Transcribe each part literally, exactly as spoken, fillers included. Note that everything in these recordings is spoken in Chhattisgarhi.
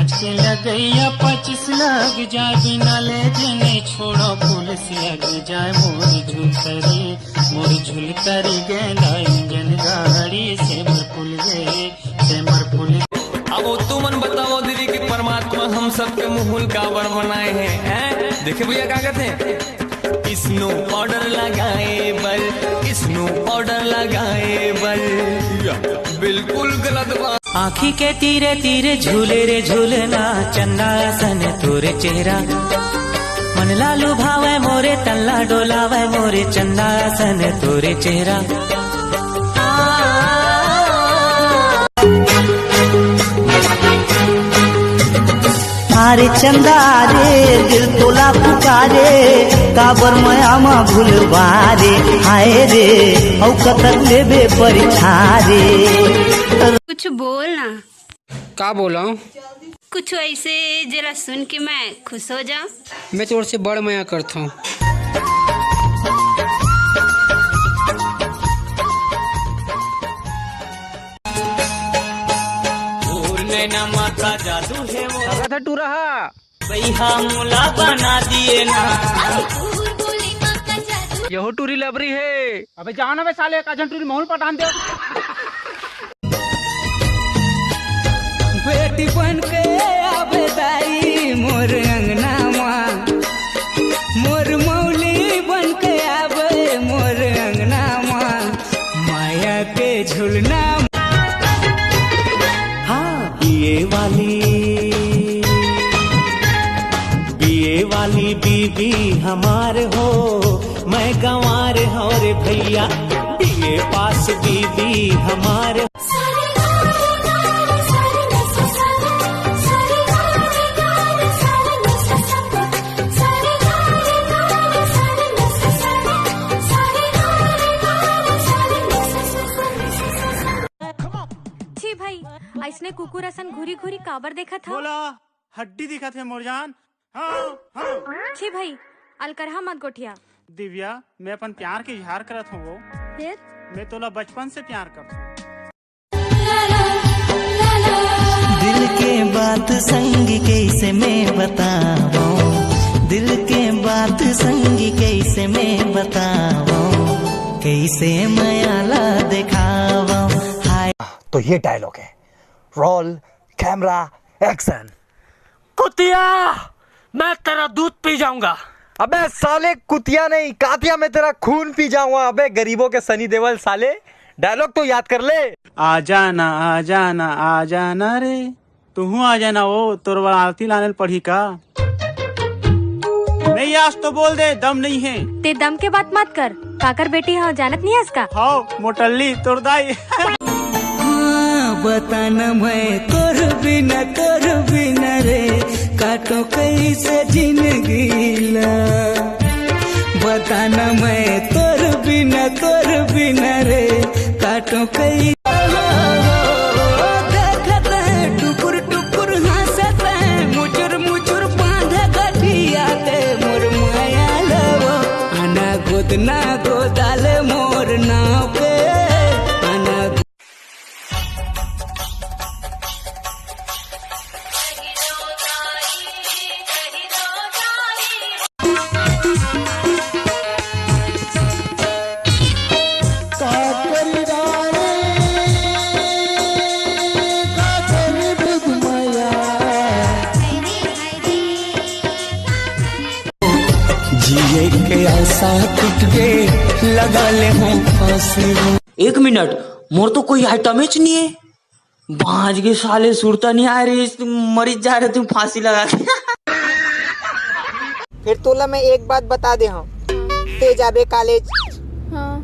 के लगैया पच्चीस लग जाए, बिना ले जे नहीं छोड़ो पुलिस लग जाए। मोर झुलतरी, मोर झुलतरी गेंदा इंजन गाड़ी से मर पुल गे, से मर पुल। अब वो तुमन बताओ दीदी कि परमात्मा हम सबके मुहुल काबर बनाए हैं, हैं? देखे भैया का कहते हैं, स्नो पाउडर लगाए बल, स्नो पाउडर लगाए बल। या, बिल्कुल गलत बात। आँखी के तीरे तीरे झूले रे झूलना, चंदा असन तोरे चेहरा। मन ला लुभावे मोरे, तन ला डोलावे मोरे, चंदा असन तोरे चेहरा। अरे चंदा रे, दिल तोला पुकारे, काबर मया मा भूलवा रे, हाय रे, अउ कतक लेबे परीक्षा रे। कुछ बोल ना। का बोलंव? कुछ ऐसे जेला सुन के मैं खुश हो जाऊं। मैं तोर से बड़ मया करथंव। तोर नैना माता जादू हे वो। अरे टूरा हा। भैया मोला बना दिए ना। यहू टूरी लबरी हे। अबे जाओ ना बे साले, एक आजन टूरी महूं ल पटान दे। बेटी बन के आबे दाई मोर अंगना मा, मोर मौली बन के आबे मोर अंगना मा, माया के झुलना। हाँ, बीए वाली, बीए वाली बीबी हमार हो, मैं गंवार हूँ रे भैया, बीए पास बीबी हमार। छी भाई, अइसने कुकुर असन घूरी घूरी काबर देखत हव? बोला, हड्डी दिखत हे मोर जान। हाँ, हाँ। छी भाई, अलकरहा मत गोठिया। दिव्या, मैं अपन प्यार के इजहार करत हूँ वो। फिर? मैं तोला बचपन से प्यार करत हूँ। दिल के बात संग कैसे मैं बतावं, दिल के बात संग कैसे मैं बतावं, कैसे मया ला देखावं। हाय। तो ये डायलॉग है, रोल, कैमरा, एक्शन। कुतिया, मैं तेरा दूध पी जाऊंगा। अबे साले कुतिया नहीं, कातिया, मैं तेरा खून पी जाऊंगा। अबे गरीबों के सनी देओल साले, डायलॉग तो याद कर ले। आ जाना, आ जाना, आ जाना रे, तुहूं आ जाना। वो तोर बर आरती लाने ल पड़ही का? नहीं, आज तो बोल दे, दम नहीं है। ते दम के बात मत कर, काकर बेटी हव जानत नहीं हस का? हव, मोटल्ली तोर दाई। हाँ, बता न मैं तोर बिना, तोर बिना रे, काटों कैसे जिंदगी ला। बता न मैं तोर बिना, तोर बिना रे, काटों कैसे। देखत टुकुर टुकुर हाँसत, मुचुर मुचुर बांध गठिया ते मोर माया लवो। आना गोदना गोदाल मोर नाव के, आना। जिए के आशा टूट गे, लगा ले हूँ फांसी। एक मिनट, मोर तो कोई आइटम हीच नहीं है। बांच गे साले, सुरता नहीं आए रे, मरीच जा रहे तू फांसी लगा के। फिर तोला मैं एक बात बता दे हूँ, ते जाबे कॉलेज, हाँ।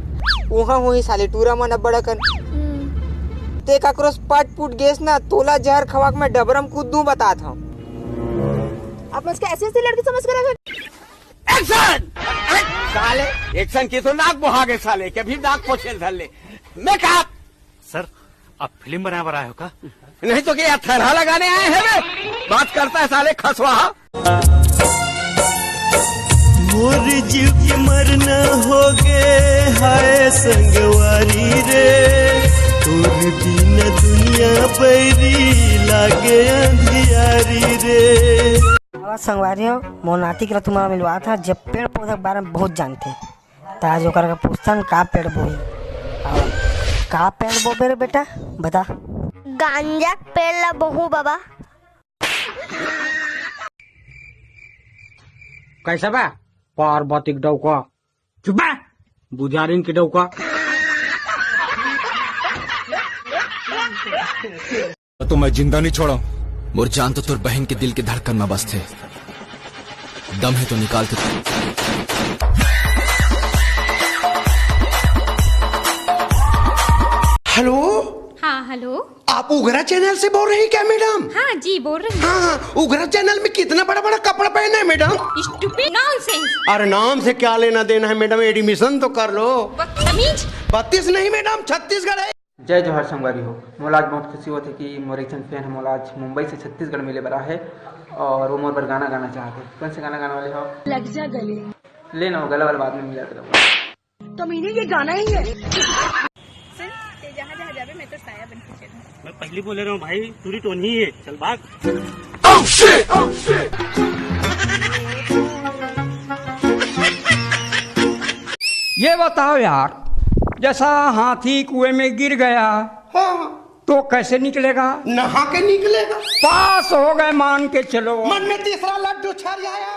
उहाँ होही साले टूरा मन अब्बड़ अकन। हम्म। ते काकरो से पट पुट गेस ना, तोला जहर खवा के मैं डबरम कूद दूं बतात हूँ। आप मुझको ऐसे ऐसे लड़की समझ कर रखे? एक्शन! साले, एक्शन की तो नाक बोहा गए साले, के अभी नाक पोछे धर ले। मेकअप! सर, आप फिल्म बनाए बर आए हो का? नहीं तो क्या, थरहा लगाने आए हैं बे? बात करता है साले खसवा। मोर जीव के मरना हो गे, हाय संगवारी रे। तोर बिना दुनिया बैरी लागे अंधियारी रे। आवा संगवारी हो, मोर नाती के तुमन ला मिलवात हंव, जे पेड़ पौधा के बारे में बहुत जानथे। त आज ओकर के पूछथन, का पेड़ बोही? आवा, का पेड़ बोबे रे बेटा, बता। गांजा के पेड़ ला बोहूं बाबा। कैसा बा? पार्वती के डौका। चुप बा, बुझारिन के डौका। तो मैं जिंदा नहीं छोड़ा। मोर जान तो तोर बहन के दिल के धड़कन में बसथे। दम है तो निकाल के। हेलो। हाँ, हेलो। आप उगरा चैनल से बोल रही क्या मैडम? हाँ जी, बोल रही हूँ। हाँ, हाँ, उगरा चैनल में कितना बड़ा बड़ा कपड़ा पहना है मैडम? Stupid nonsense। अरे नाम से क्या लेना देना है मैडम, एडमिशन तो कर लो। बदतमीज। बत्तीस नहीं मैडम, छत्तीसगढ़ है। जय जोहार संगवारी हो। मोला आज बहुत खुशी होत हे कि मोर एक झन फैन ह मोला आज मुंबई से छत्तीसगढ़ मिले बर आहे और वो मोर बर गाना गाना चाहत हे। कौन से गाना गाने वाले हो? लग जा गले। ले ना, वो गला वाला बाद में मिला करो। तो मीनिंग ये गाना ही है। सुन, ते जहाँ जहाँ जाबे, मैं तो साया बन के चलूँ। मैं पहली बोले रहा हूँ भाई, टूरी टोन ही है, चल भाग। ये बताओ यार, जैसा हाथी कुएं में गिर गया, हाँ। तो कैसे निकलेगा? नहा के निकलेगा। पास हो गए, मान के चलो। मन में तीसरा लड्डू छर आया।